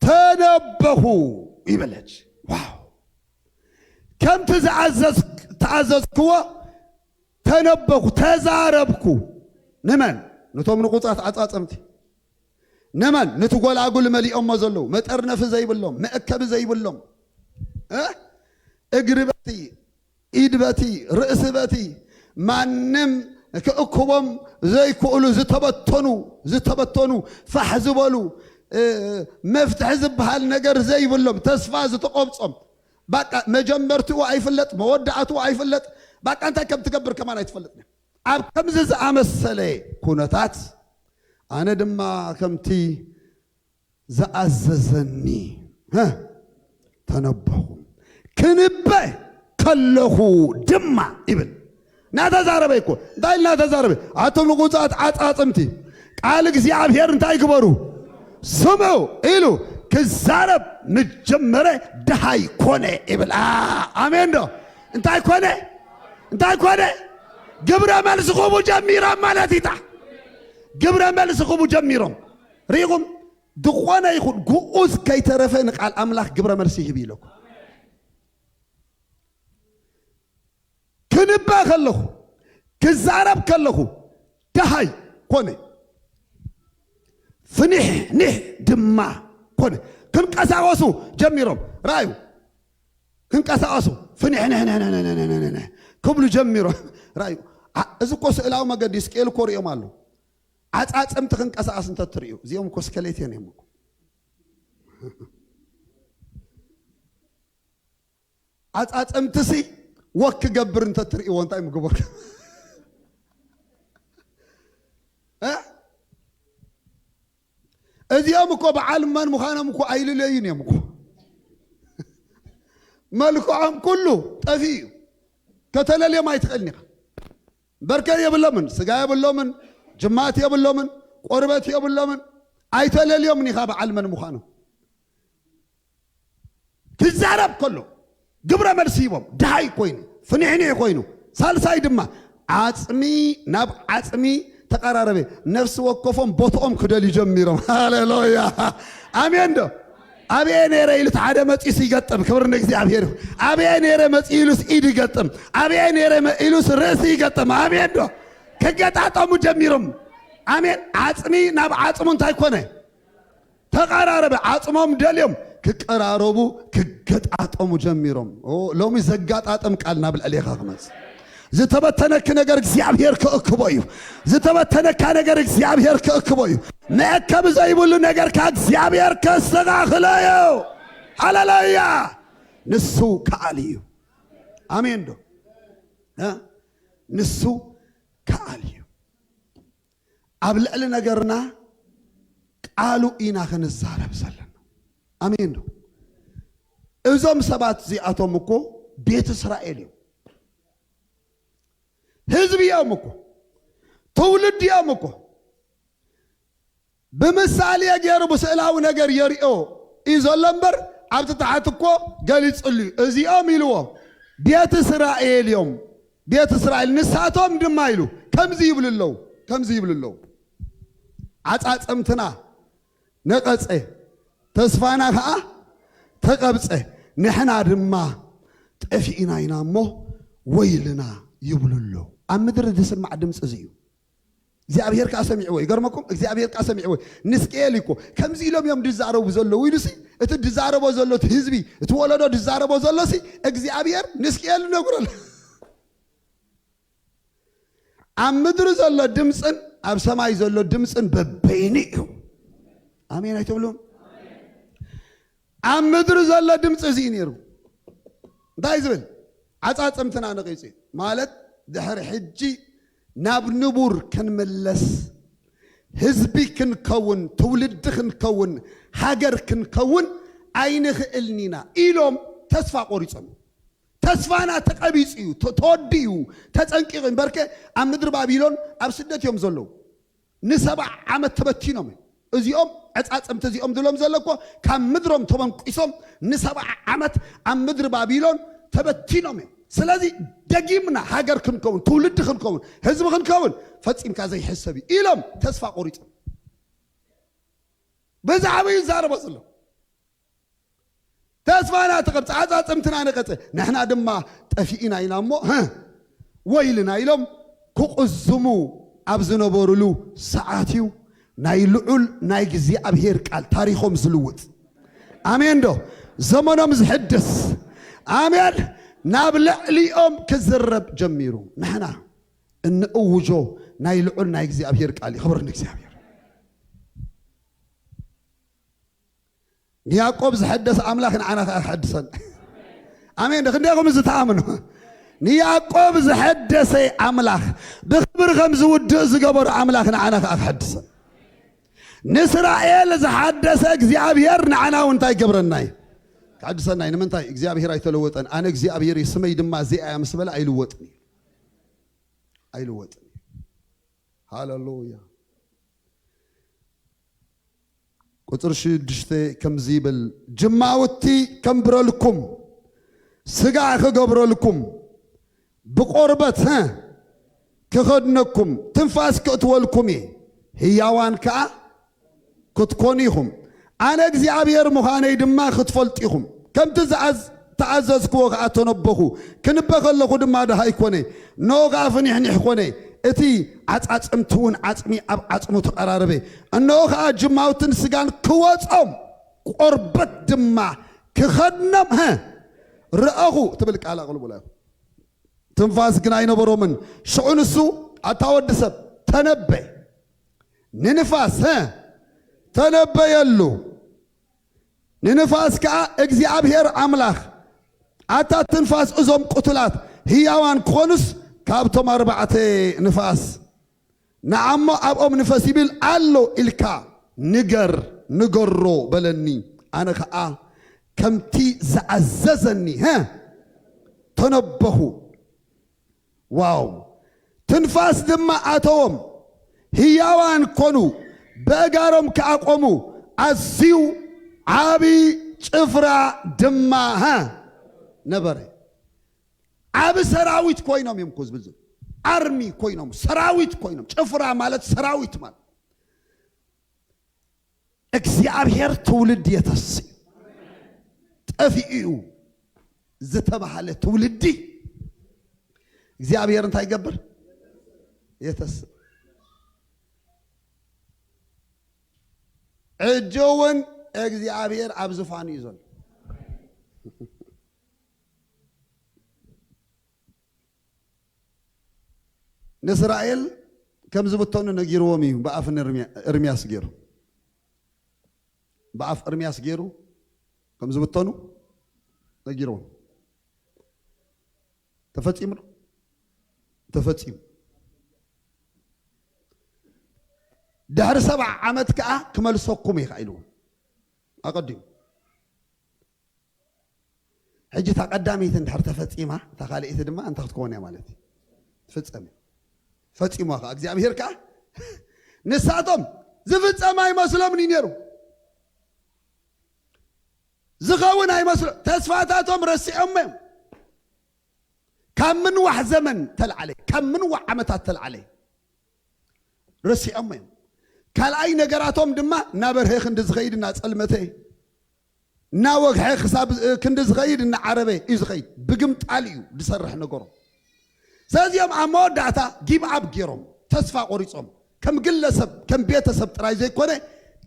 ተነበኹ ይበለች። ዋው! ከምቲ ዝኣዘዝ-፣ ተኣዘዝክዎ ተነበኹ፣ ተዛረብኩ። ንመን? ነቶም ንቑጻት ዓጻጸምቲ። ንመን? ነቲ ጎላጉል መሊኦሞ ዘለዉ፣ መጠርነፊ ዘይብሎም፣ መእከቢ ዘይብሎም፣ እ? እግሪ በቲ፣ ኢድ በቲ፣ ርእሲ በቲ፣ ማንም ክእክቦም ዘይክእሉ ዝተበተኑ፣ ዝተበተኑ፣ ፋሕ ዝበሉ፣ እ፣ መፍትሒ ዝበሃል ነገር ዘይብሎም፣ ተስፋ ዝተቆብጾም፣ ባቃ መጀመርትኡ ኣይፍለጥ፣ መወዳእትኡ ኣይፍለጥ። ባቃ እንታይ ከም ትገብር ከማን ኣይትፈልጥን። ኣብ ከምዚ ዝኣመሰለ ኩነታት ኣነ ድማ ከምቲ ዝኣዘዘኒ፣ ሀ፣ ተነበኹ። ክንበ ከለኹ ድማ ይብል። እናተዛረበ እኮ፣ እንታይ ኢሉ እናተዛረበ? ኣቶም ንቑጻት ዓጻጽምቲ፣ ቃል እግዚኣብሔር እንታይ ግበሩ? ስምዑ ኢሉ ክዛረብ ምጀመረ፣ ደሃይ ኮነ ይብል። ኣ-፣ ኣሜን ዶ? እንታይ ኮነ? እንታይ ኮነ? ግብረ መልሲ ክህቡ ጀሚሮም ማለት ኢታ። ግብረ መልሲ ክህቡ ጀሚሮም። ርኢኹም? ዝኾነ ይኹን ግኡዝ ከይተረፈ ንቃል ኣምላኽ ግብረ መልሲ ይህብ ኢለኩም። ክንበ ከለኹ፣ ክዛረብ ከለኹ፣ ደሃይ ኮነ። ፍኒሕ ኒሕ ድማ ኮነ። ክንቀሳቐሱ ጀሚሮም። ረኣዩ። ክንቀሳቐሱ። ፍኒሕ ንሕ ንሕ ንሕ ንሕ ንሕ ንሕ ክብሉ ጀሚሮም። ረኣዩ። ዓ-፣ እዚ እኮ ስእላዊ መገዲ፣ ስቅኤል እኮ ርእዮም ኣሎ። ዓጻጸምቲ ክንቀሳቐስ እንተትርእዩ፣ እዚኦም እኮ ስከሌት እዮም እኮ። ዓጻጸምትሲ ወክ ክገብር እንተትርእይዎ እንታይ ምገበርኩም? እ? እዚኦም እኮ በዓል መን ምዃኖም እኮ ኣይልለዩን እዮም እኮ። መልክዖም ኩሉ ጠፊኡ እዩ። ከተለልዮም ኣይትኽእልን ኢኻ። በርከ የብሎምን፣ ስጋ የብሎምን፣ ጅማት የብሎምን፣ ቆርበት የብሎምን። ኣይተለልዮምን ኢኻ በዓል መን ምዃኖም። ክዛረብ ከሎ ግብረ መልሲ ሂቦም፣ ደሃይ ኮይኑ፣ ፍንሕንሕ ኮይኑ፣ ሳልሳይ ድማ ዓጽሚ ናብ ዓጽሚ ተቐራረበ። ነፍሲ ወከፎም ቦትኦም ክደልዩ ጀሚሮም። ሃሌሉያ! ኣሜን ዶ? ኣበየ ነይረ ኢሉስ ሓደ መጺኡስ ይገጥም። ክብሪ ንእግዚኣብሔር ይኹን። ኣበየ ነይረ መጺኡ ኢሉስ ኢድ ይገጥም። ኣበየ ነይረ መ-፣ ኢሉስ ርእሲ ይገጥም። ኣሜን ዶ? ክገጣጠሙ ጀሚሮም። ኣሜን። ዓጽሚ ናብ ዓጽሙ እንታይ ኮነ? ተቐራረበ። ዓጽሞም ደልዮም ክቀራረቡ፣ ክገጣጠሙ ጀሚሮም። ኦ፣ ሎሚ ዘጋጣጥም ቃል ናብ ልዕሌኻ ክመጽእ። ዝተበተነኪ ነገር እግዚኣብሔር ክእክቦ እዩ። ዝተበተነካ ነገር እግዚኣብሔር ክእክቦ እዩ። መእከቢ ዘይብሉ ነገርካ እግዚኣብሔር ከስተኻኽሎ እዩ። ሃሌሉያ! ንሱ ከኣል እዩ። ኣሜን ዶ? እ? ንሱ ከኣል እዩ። ኣብ ልዕሊ ነገርና ቃሉ ኢና ክንዛረብ ዘለና። ኣሜን ዶ? እዞም ሰባት እዚኣቶም እኮ ቤት እስራኤል እዮም። ህዝቢ እዮም እኮ። ትውልዲ እዮም እኮ። ብምሳሌ ገይሩ ብስእላዊ ነገር የርእዮ እዩ ዘሎ እምበር፣ ኣብቲ ታሕቲ እኮ ገሊጽሉ እዩ። እዚኦም ኢልዎ ቤት እስራኤል እዮም። ቤት እስራኤል ንሳቶም ድማ ኢሉ ከምዚ ይብሉ ኣለዉ፣ ከምዚ ይብሉ ኣለዉ። ዓጻጸምትና ነቐጸ፣ ተስፋና ኸኣ ተቐብጸ፣ ንሕና ድማ ጠፊእና ኢና እሞ ወይልና ይብሉ ኣለዉ። ኣብ ምድሪ ዝስማዕ ድምጺ እዚ እዩ። እግዚኣብሔር ከኣ ሰሚዕዎ። ይገርመኩም፣ እግዚኣብሔር ከኣ ሰሚዕዎ። ንስቅኤል እኮ ከምዚ ኢሎም እዮም ድዛረቡ ዘለዉ ኢሉሲ፣ እቲ ድዛረቦ ዘሎ እቲ ህዝቢ፣ እቲ ወለዶ ድዛረቦ ዘሎሲ፣ እግዚኣብሔር ንስቅኤል ይነግሮ ኣሎ። ኣብ ምድሪ ዘሎ ድምፅን ኣብ ሰማይ ዘሎ ድምፅን በበይኑ እዩ። ኣሜን ኣይትብሉን? ኣብ ምድሪ ዘሎ ድምፂ እዚ እዩ ነይሩ። እንታይ ዝብል? ዓፃፅምትና ነቒፁ እዩ። ማለት ድሕሪ ሕጂ ናብ ንቡር ክንምለስ፣ ህዝቢ ክንከውን፣ ትውልዲ ክንከውን፣ ሃገር ክንከውን ኣይንኽእልን ኢና ኢሎም ተስፋ ቆሪፆም። ተስፋና ተቐቢፁ እዩ፣ ተ-፣ ተወዲኡ እዩ፣ ተፀንቂቑ እዩ። እምበርከ ኣብ ምድሪ ባቢሎን ኣብ ስደት እዮም ዘለዉ። ንሰብዓ ዓመት ተበቲኖም እዮም። እዚኦም ዕፃፅምቲ እዚኦም ዝብሎም ዘሎ እኮ ካብ ምድሮም ተበንቂሶም ንሰብዓ ዓመት ኣብ ምድሪ ባቢሎን ተበቲኖም እዮም። ስለዚ ደጊምና ሃገር ክንከውን፣ ትውልዲ ክንከውን፣ ህዝቢ ክንከውን ፈጺምካ ዘይሕሰብ እዩ ኢሎም ተስፋ ቆሪጾም። ብዛዕባኡ ይዛረቦ ዘሎ። ተስፋና ተቐብፀ፣ ዓፃፅምትና ነቐፀ፣ ንሕና ድማ ጠፊእና ኢና እሞ፣ ሀ፣ ወይልና ኢሎም ክቕዝሙ ኣብ ዝነበሩሉ ሰዓት እዩ ናይ ልዑል ናይ እግዚኣብሔር ቃል ታሪኾም ዝልውጥ። ኣሜን ዶ? ዘመኖም ዝሕድስ። ኣሜን። ናብ ልዕሊኦም ክዝረብ ጀሚሩ። ንሕና እንእውጆ ናይ ልዑል ናይ እግዚኣብሔር ቃል እዩ። ክብር ንእግዚኣብሔር። ንያዕቆብ ዝሐደሰ ኣምላኽ ንዓና ከኣ ክሐድሰን። ኣሜን። ክንደይኹም እዚ ትኣምኑ? ንያዕቆብ ዝሐደሰ ኣምላኽ፣ ብኽብሪ ከም ዝውድእ ዝገበሮ ኣምላኽ ንዓና ከኣ ክሐድሰን። ንእስራኤል ዝሓደሰ እግዚኣብሔር ንዓና እውን እንታይ ይገብረና እዩ? ክሐድሰና እዩ። ንምንታይ? እግዚኣብሔር ኣይተለወጠን። ኣነ እግዚኣብሔር እየ፣ ስመይ ድማ እዚኣ እያ ምስ በለ ኣይልወጥን እዩ። ኣይልወጥን እዩ። ሃሌሉያ። ቁፅሪ ሽዱሽተ ከምዚ ይብል፣ ጅማውቲ ከንብረልኩም፣ ስጋ ክገብረልኩም፣ ብቆርበት፣ ሀ፣ ክኸድነኩም፣ ትንፋስ ክእትወልኩም እየ፣ ህያዋን ከዓ ክትኮኑ ኢኹም። ኣነ እግዚኣብሔር ምዃነይ ድማ ክትፈልጡ ኢኹም። ከምቲ ዝኣዝ-፣ ተኣዘዝክዎ ከኣ ተነበኹ። ክንበ ከለኹ ድማ ደሃይ ኮነ፣ እንሆ ከኣ ፍኒሕኒሕ ኮነ። እቲ ዓጻጽምቲ እውን ዓጽሚ ኣብ ዓጽሙ ተቐራረበ። እንሆ ከኣ ጅማውትን ስጋን ክወጾም፣ ቆርበት ድማ ክኸድኖም፣ ሀ፣ ረኣኹ ትብል ቃል ኣቕልቡላ ኢኹም። ትንፋስ ግን ኣይነበሮምን። ሽዑ ንሱ፣ ኣታ ወዲ ሰብ፣ ተነበ። ንንፋስ፣ ሀ፣ ተነበየሉ። ንንፋስ ከኣ፣ እግዚኣብሔር ኣምላኽ፣ ኣታ ትንፋስ፣ እዞም ቅቱላት ህያዋን ክኾኑስ፣ ካብቶም ኣርባዕተ ንፋስ ንዓሞ ኣብኦም ንፈስ ይብል ኣሎ ኢልካ ንገር፣ ንገሮ በለኒ። ኣነ ኸኣ ከምቲ ዝኣዘዘኒ፣ ሀ፣ ተነበኹ። ዋው! ትንፋስ ድማ ኣተዎም፣ ህያዋን ኮኑ፣ በእጋሮም ከኣ ቆሙ። ኣዝዩ ዓቢ ጭፍራ ድማ፣ ሀ፣ ነበረ። ዓቢ ሰራዊት ኮይኖም እዮም እኮ ዝብል ዘሎ። ኣርሚ ኮይኖም፣ ሰራዊት ኮይኖም። ጭፍራ ማለት ሰራዊት ማለት። እግዚኣብሔር ትውልዲ የተስእ። ጠፊኡ እዩ ዝተባሃለ ትውልዲ እግዚኣብሔር እንታይ ይገብር? የተስእ። ሕጂ እውን እግዚኣብሔር ኣብ ዝፋኑ እዩ ዘሎ። ንእስራኤል ከም ዝብተኑ ነጊርዎም እዩ፣ ብኣፍ ንእርምያ-፣ እርምያስ ገይሩ፣ ብኣፍ እርምያስ ገይሩ ከም ዝብተኑ ነጊርዎም። ተፈጺሙ ዶ? ተፈጺሙ። ድሕሪ ሰብዓ ዓመት ከኣ ክመልሰኩም እየ ከኣ ኢልዎም ኣቐዲሙ። ሕጂ እታ ቀዳመይቲ እንድሕር ተፈጺማ፣ እታ ካልኣይቲ ድማ እንታይ ክትከውን እያ ማለት እዩ? ትፍጸም እያ። ፈጺሟ ከኣ እግዚኣብሔር ከኣ ንሳቶም ዝፍጸም ኣይመስሎምን እዩ ነይሩ። ዝኸውን ኣይመስሎ-፣ ተስፋታቶም ረሲዖሞ እዮም። ካብ ምንዋሕ ዘመን ተልዓለ፣ ካብ ምንዋሕ ዓመታት ተልዓለ ረሲዖሞ እዮም። ካልኣይ ነገራቶም ድማ እናበርሀ ክንዲ ዝኸይድ፣ እናጸልመተ፣ እናወግሐ ክሳብ ክንዲ ዝኸይድ፣ እናዓረበ እዩ ዝኸይድ። ብግምጣል እዩ ዝሰርሕ ነገሮም። ስለዚኦም ኣብ መወዳእታ ጊቭ ኣፕ ገይሮም፣ ተስፋ ቆሪጾም፣ ከም ግለሰብ፣ ከም ቤተሰብ ጥራይ ዘይኮነ፣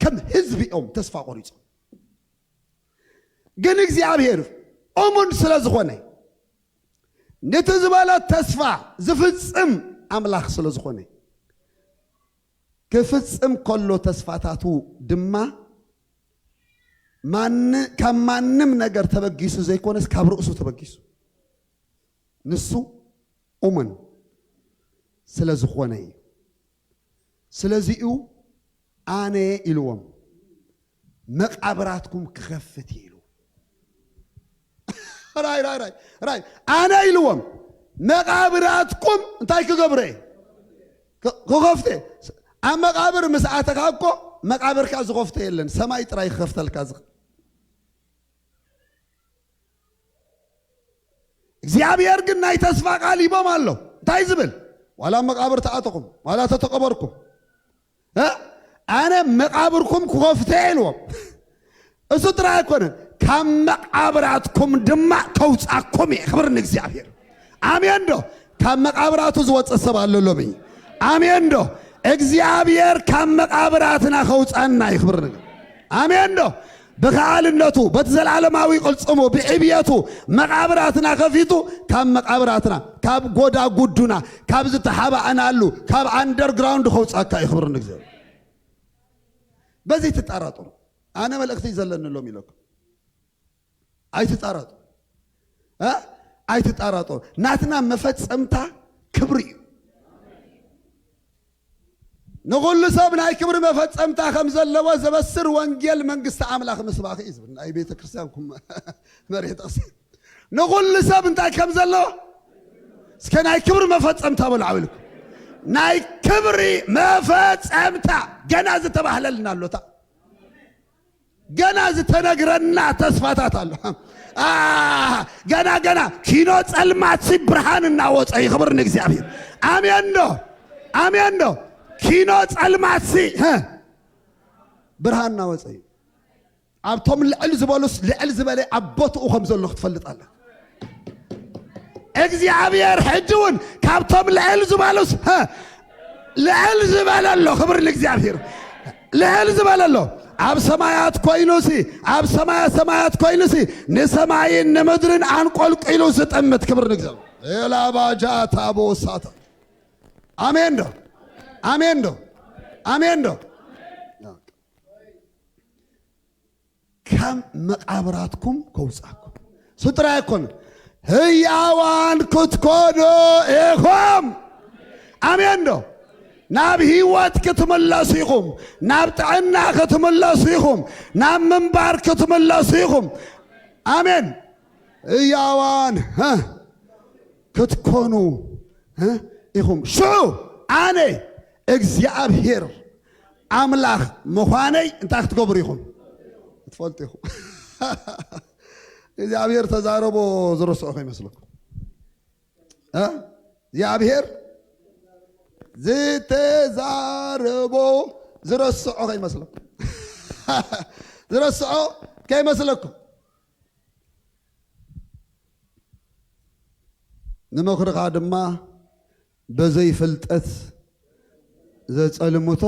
ከም ህዝቢ እዮም ተስፋ ቆሪጾም። ግን እግዚኣብሔር እሙን ስለ ዝኾነ፣ ነቲ ዝበሎ ተስፋ ዝፍጽም ኣምላኽ ስለ ዝኾነ፣ ክፍጽም ከሎ ተስፋታቱ ድማ ማን-፣ ካብ ማንም ነገር ተበጊሱ ዘይኮነስ ካብ ርእሱ ተበጊሱ፣ ንሱ እሙን ስለ ዝኾነ እዩ። ስለዚኡ ኣነ ኢልዎም መቃብራትኩም ክኸፍት እዩ ኢሉ። ራይ፣ ራይ፣ ራይ፣ ራይ። ኣነ ኢልዎም መቃብራትኩም እንታይ ክገብረ እየ? ክ-፣ ክኸፍተ። ኣብ መቃብር ምስ ኣተኻ እኮ መቃብርካ ዝኸፍቶ የለን፣ ሰማይ ጥራይ ክኸፍተልካ ዝኽእል። እግዚኣብሔር ግን ናይ ተስፋ ቃል ሂቦም ኣሎ። እንታይ ዝብል? ዋላ ኣብ መቃብር ተኣተኹም፣ ዋላ ተተቀበርኩም፣ እ? ኣነ መቓብርኩም ክኸፍተ እየ ኢልዎም። እሱ ጥራይ ኣይኮነን፣ ካብ መቓብራትኩም ድማ ከውፃኩም እየ። ክብር ንእግዚኣብሔር። ኣሜን ዶ? ካብ መቓብራቱ ዝወፀ ሰብ ኣሎ ሎሚ? ኣሜን ዶ? እግዚኣብሔር ካብ መቓብራትና ከውፃና እዩ። ክብር ንግ ኣሜን ዶ? ብኸኣልነቱ በቲ ዘላለማዊ ቅልፅሙ ብዕብየቱ መቓብራትና ከፊቱ ካብ መቓብራትና ካብ ጎዳጉዱና ካብ ዝተሓባእናሉ ካብ ኣንደርግራውንድ ከውፃካ እዩ። ክብር ንእግዚኣብሔር። በዚ ትጠራጠሩ። ኣነ መልእኽቲ ዘለኒ ሎም ኢለኩም። ኣይትጠራጠሩ። እ? ኣይትጠራጠሩ። ናትና መፈጸምታ ክብሪ እዩ። ንኹሉ ሰብ ናይ ክብሪ መፈጸምታ ከም ዘለዎ ዘበስር ወንጌል መንግስቲ ኣምላኽ ምስባኺ እዩ ዝብል ናይ ቤተ ክርስቲያንኩም መሬት ኣስ ንኹሉ ሰብ እንታይ ከም ዘለዎ እስከ ናይ ክብሪ መፈጸምታ በሉ ዓው ኢልኩም። ናይ ክብሪ መፈጸምታ ገና ዝተባህለልና ኣሎታ። ገና ዝተነግረና ተስፋታት ኣሎ። አ፣ ገና ገና ኪኖ ጸልማት ሲ ብርሃን እናወጸ እዩ። ክብር ንእግዚኣብሔር። ኣሜን ዶ? ኣሜን ዶ? ኪኖ ጸልማት ሲ ሀ፣ ብርሃን እናወጸ እዩ። ኣብቶም ልዕል ዝበሉስ ልዕል ዝበለ ኣብ ቦትኡ ከም ዘሎ ክትፈልጥ ኣለካ። እግዚኣብሔር ሕጂ እውን ካብቶም ልዕል ዝበሉስ ሀ፣ ልዕል ዝበለ ኣሎ። ክብር ንእግዚኣብሔር። ልዕል ዝበለ ኣሎ። ኣብ ሰማያት ኮይኑሲ፣ ኣብ ሰማያ ሰማያት ኮይኑሲ ንሰማይን ንምድርን ኣንቆልቂሉ ዝጥምት። ክብር ንእግዚኣብሔር። ኤላባጃታ ቦሳታ። ኣሜን ዶ? ኣሜን ዶ? ኣሜን ዶ? ካብ መቓብራትኩም ከውጻኩም። እሱ ጥራይ ኣይኮነ፣ ህያዋን ክትኮኑ ኢኹም። ኣሜን ዶ? ናብ ህይወት ክትምለሱ ኢኹም። ናብ ጥዕና ክትምለሱ ኢኹም። ናብ ምንባር ክትምለሱ ኢኹም። ኣሜን። ህያዋን፣ ሀ፣ ክትኮኑ፣ ሀ፣ ኢኹም። ሽዑ ኣነ እግዚኣብሔር ኣምላኽ ምዃነይ እንታይ ክትገብሩ ኢኹም? ክትፈልጡ ኢኹም። እግዚኣብሔር ተዛረቦ ዝረስዖ ከይመስለኩም። እ? እግዚኣብሔር ዝተዛረቦ ዝረስዖ ከይመስለኩም። ዝረስዖ ከይመስለኩም። ንምኽርኻ ድማ በዘይ ፍልጠት ዘጸልምቶ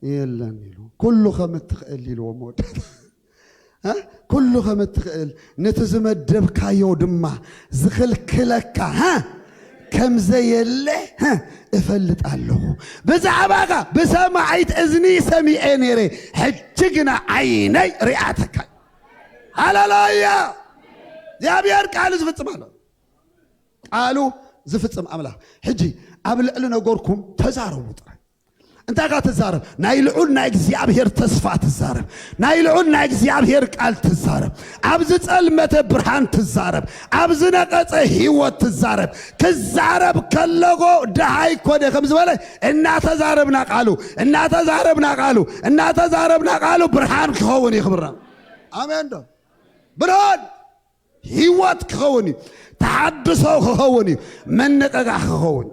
የለን ኢሉ። ኩሉ ከም እትኽእል ኢልዎ መወዳእታ። እ? ኩሉ ከም እትኽእል ነቲ ዝመደብካዮ ድማ ዝኽልክለካ፣ እ? ከም ዘየለ፣ እ? እፈልጥ ኣለኹ። ብዛዕባኻ ብሰማዒት እዝኒ ሰሚዐ ነይረ፣ ሕጂ ግና ዓይነይ ሪኣተካ። ሃሌሉያ! እግዚኣብሔር ቃሉ ዝፍጽም ኣሎ። ቃሉ ዝፍጽም ኣምላኽ። ሕጂ ኣብ ልዕሊ ነገርኩም ተዛረቡ ጥራይ። እንታይ ካ ትዛረብ? ናይ ልዑል ናይ እግዚኣብሔር ተስፋ ትዛረብ። ናይ ልዑል ናይ እግዚኣብሔር ቃል ትዛረብ። ኣብ ዝጸልመተ ብርሃን ትዛረብ። ኣብ ዝነቐጸ ህይወት ትዛረብ። ክዛረብ ከለጎ ደሃይ ኮነ ከም ዝበለ እናተዛረብና ቃሉ፣ እናተዛረብና ቃሉ፣ እናተዛረብና ቃሉ ብርሃን ክኸውን እዩ። ክብርና። ኣሜን ዶ? ብርሃን ህይወት ክኸውን እዩ። ተሓድሶ ክኸውን እዩ። ምንቕቓሕ ክኸውን።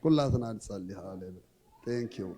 ኩላትና ንጸሊ። ሃሌሉያ። Thank you።